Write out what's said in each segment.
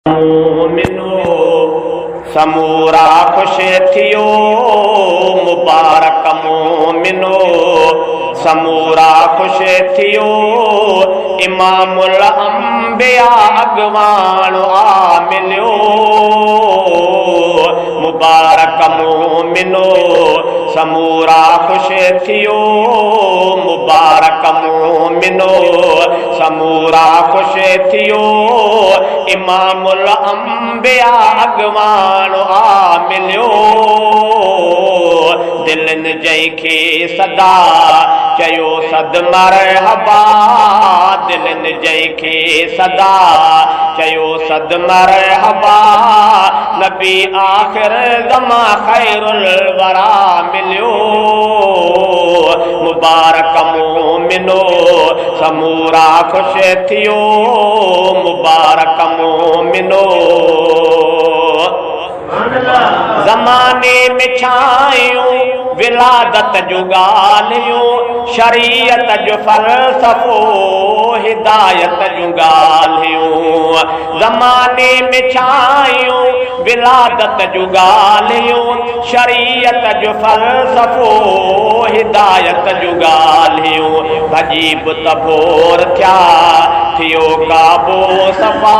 مومنو سمورا خوش ٿيو مبارڪ مومنو سمورا خوش ٿيو امام الانبياء اڳواڻ آ مليو مبارڪ مومنو سمورا خوش ٿيو مبارڪ مومنو سمورا خوش ٿيو امام الانبياء اڳواڻ آ مليو دلن جنهن کي سدا چيو صد مرحبا دلن جنهن کي سدا چيو صد مرحبا نبي آخر زمان خير الورا مليو مبارڪ مومنو سمورا خوش ٿيو مبارڪ مومنو. زماني ۾ ڇانيون ولادت جون ڳالهيون شريعت جو فلسفو هدايت جون ڳالهيون زماني ۾ ڇانيون ولادت جون ڳالهيون شريعت جو فلسفو هدايت جون ڳالهيون ڀڄي بت ڀور ٿيا ٿيو ڪعبو صفا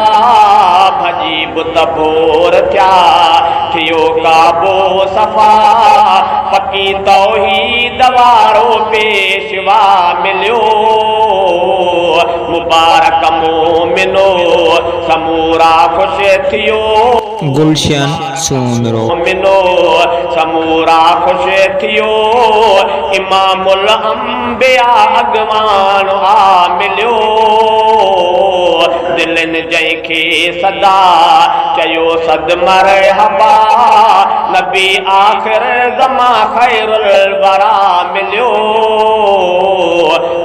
ڀڄي بت ڀور ٿيا ٿيو ڪعبو صفا پڪي توحيد وارو پيشوا مليو مبارڪ مومنو سمورا خوش ٿيو. گلشن سومرو. مومنو سمورا خوش ٿيو امام الانبياء اڳواڻ آ مليو دلين جنهن کي سدا چيو صد مرحبا نبي آخر زمان خير الورا مليو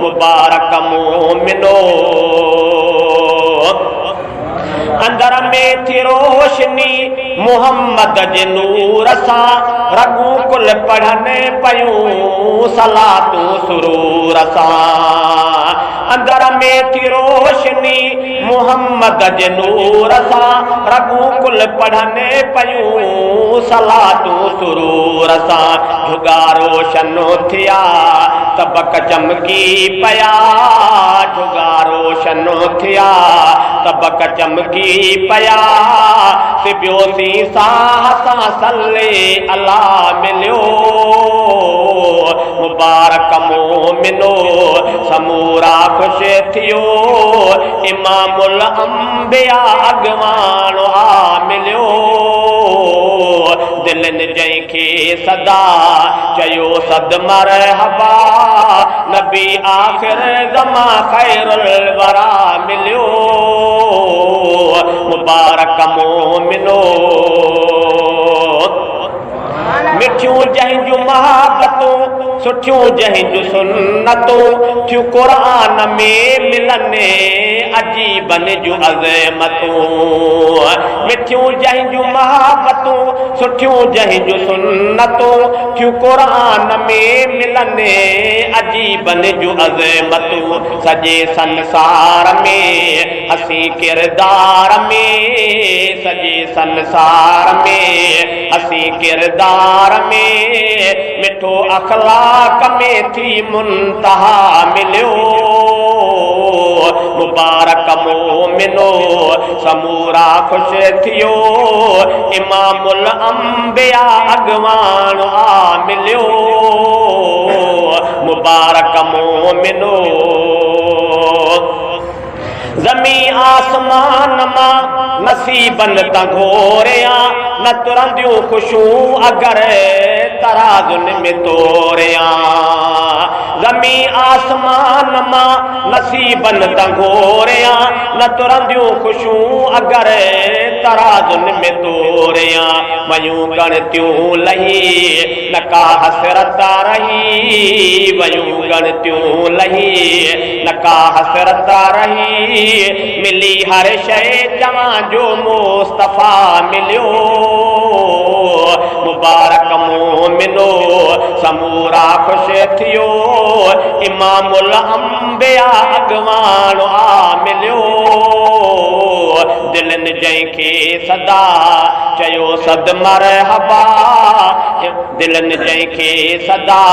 مبارڪ مومنو. اندر ۾ ٿي روشني محمد جي نور سان رڳون ڪل پڙهن پيون صلاتون سرور سان اندر ۾ ٿي روشني محمد جي نور سان رڳون ڪل پڙهن پيون صلاتون سرور سان جهڳا روشن ٿيا طبق چمڪي پيا جهڳا روشن ٿيا طبق چمڪي پيا سبيوسين ساهه سان صلي الله مليو مبارڪ مومنو سمورا خوش ٿيو امام الانبياء اڳواڻ آ مليو دلين جنهن کي سدا چيو صد مرحبا نبي آخر زمان خير الورا مليو مبارڪ مومنو. مٺيون جنهن جون محبتون، سٺيون جنهن جون سنتون، ٿيون قرآن ۾ ملن عجيبن جون عظمتون. مٺيون جنهن جون محبتون، سٺيون جنهن جون سنتون، ٿيون قرآن ۾ ملن عجيبن جون عظمتون. سڄي سنسار ۾ حسين ڪردار ۾، سڄي سنسار ۾. حسين ڪردار ۾ مٺو اخلاق ۾ ٿي منتها مليو مبارڪ مومنو سمورا خوش ٿيو امام الانبياء اڳواڻ آ مليو مبارڪ مومنو. زمين آسمان مان نصيبن تان گهوريان نه ترنديون خوشيون اگر ترازن ۾ توريان زمين آسمان مان نصيبن تان گهوريان نه ترنديون خوشيون اگر ترازن ۾ توريان ويون ڳڻتيون لهي نه ڪا حسرت رهي ويون ڳڻتيون لهي نه ڪا حسرت رهي، ملي هر شيء چوان جو مصطفيٰ مليو. مبارڪ مومنو! سمورا خوش ٿيو، امام الانبياء اڳواڻ آ مليو، دلين جنهن کي سدا چيو صد مرحبا، دلين جنهن کي سدا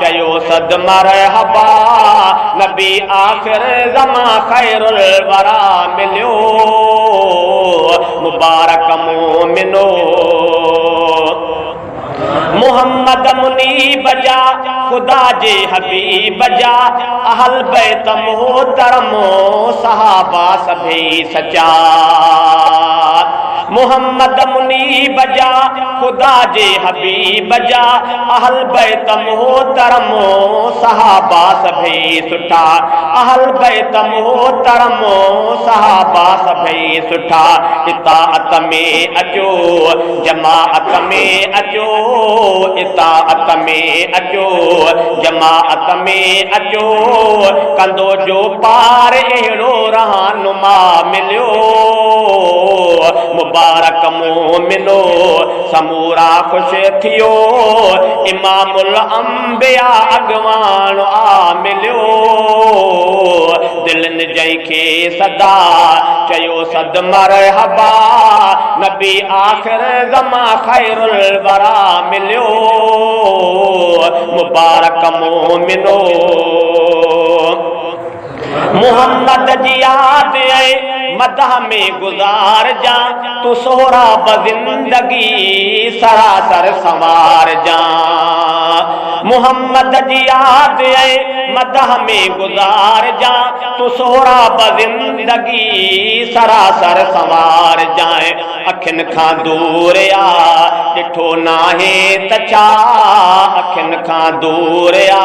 چيو صد مرحبا، نبي آخر زمان خير الورا مليو، مبارڪ مومنو. محمد منيب جا، خدا جي حبيب جا، اهل بيت محترم صحابه سڀئي سچا. محمد منيب جا، خدا جي حبيب جا، اهل بيت محترم صحابه سڀئي سٺا. اهل بيت محترم صحابه سڀئي سٺا. اطاعت ۾ اچو جماعت ۾ اچو اطاعت ۾ اچو جماعت ۾ اچو ڪندو جو پار اهڙو رهنما مليو مبارڪ مومنو سمورا خوش ٿيو امام الانبياء اڳواڻ آ مليو دلن جنهن کي سدا چيو صد مرحبا نبي آخر زمان خير الورا مليو مبارڪ مومنو. محمد جي ياد ۽ مدح ۾ گذار جان تون سهراب زندگي سراسر سنوار جان محمد جي ياد ۽ مدح ۾ گذار جان تون سهراب زندگي سراسر سنوار جانء اکين کان دور آ ڏٺو ناهي ته ڇا اکين کان دور آ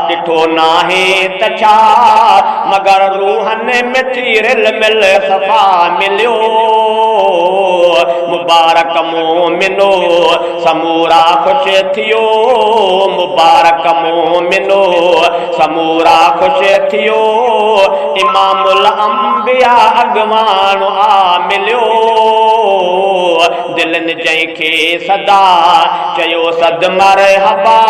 ڏٺو ناهي ته ڇا مگر روحن ۾ ٿي رل مل صفا مليو مبارڪ مومنو سمورا خوش ٿيو مبارڪ مومنو سمورا خوش ٿيو امام الانبياء اڳواڻ آ مليو دلن جنهن کي سدا چيو صد مرحبا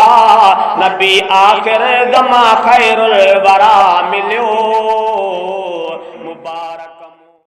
نبي آخر زمان خير الورا مليو.